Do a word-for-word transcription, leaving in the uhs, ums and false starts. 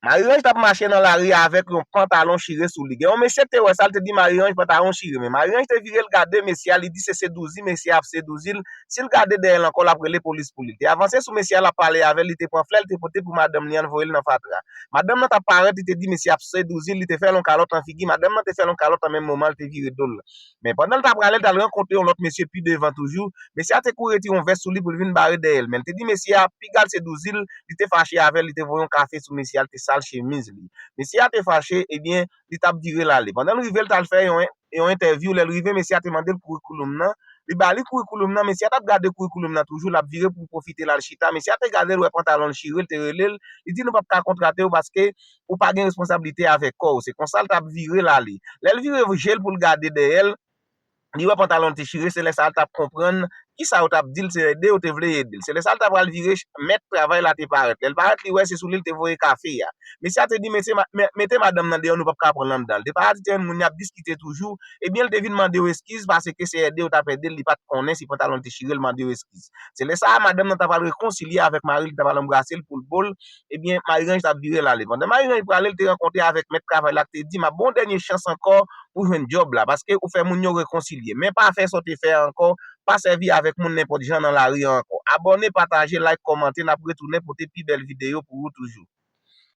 Marie Ange t ap mache nan lari avèk yon pantalon chire sou li. Gen yon mesye ki te wè sa, l te di Marie Ange pantalon chire. Men Marie Ange te vire l gade mesye a, li di se sedouzi mesye a ap sedouzi l. Si l gade dèyè l ankò, l ap rele polis pou li. Li te avanse sou mesye a, l ap pale avè l, li te pran flè, li te pote pou madanm li an, voye l nan fatra. Madanm nan t ap parèt, li te di mesye a ap sedouzi l, li te fè l yon kalòt nan figi. Madanm nan te fè l yon kalòt an menm moman, l te vire do l. Men pandan l t ap prale, l t al rankontre yon lòt mesye pi devan toujou. Mesye a te kouri retire yon vès sou li pou l vin bare dèyè l. Men l te di mesye a, piga l sedouzi l, li te fache avè l, li te voye yon kafe sou mesye a, li te sal chemiz li. Mesye a te fache, ebyen, li t ap vire l ale. Pandan l rive, l t al fè yon, yon entèvyou. Lè l rive, mesye a te mande l kurriculum nan. Li ba li kurriculum nan, mesye a t ap gade kurriculum nan toujou, l ap vire pou pwofite l al chita. Mesye a te gade l, wè pantalon l chire, l te rele l. Li di nou p ap ka kontrate w paske ou pa gen responsablite avèk kò w. Se konsa l t ap vire l ale. Lè l vire je l pou l gade dèyè l, li wè pantalon l te chire, se lè sa a l t ap konprann kisa yo t ap di l, se ede yo te vle ede l. Se lè sa a l ta pral vire, mèt travay la te parèt. Lè l parèt, li wè se sou li l te voye kafe a. Mesye a te di, mete, ma- me- mete madanm nan deyò, nou p ap ka pran l anndan. L te parèt, te yon moun y ap diskite toujou. Ebyen, l te vin mande yo eskiz paske se ede yo t ap ede l, li pa t konnen si pantalon l te chire, l mande yo eskiz. Se lè sa a, madanm nan ta pral rekonsilye avèk mari l, li ta pral anbrase l pou l bo l. Ebyen, Marie Ange t ap vire l ale. Pandan Marie Ange prale, l te rankontre avèk mèt travay la ki te di, m ap ba w yon dènye chans ankò pou jwenn djòb la, paske ou fè moun yo rekonsilye. Men pa fè sa w te fè a ankò, pa sèvi avèk moun nenpòt jan nan lari a ankò. Abòne, pataje, like, kòmante, n ap retounen pote pi bèl videyo pou ou toujou.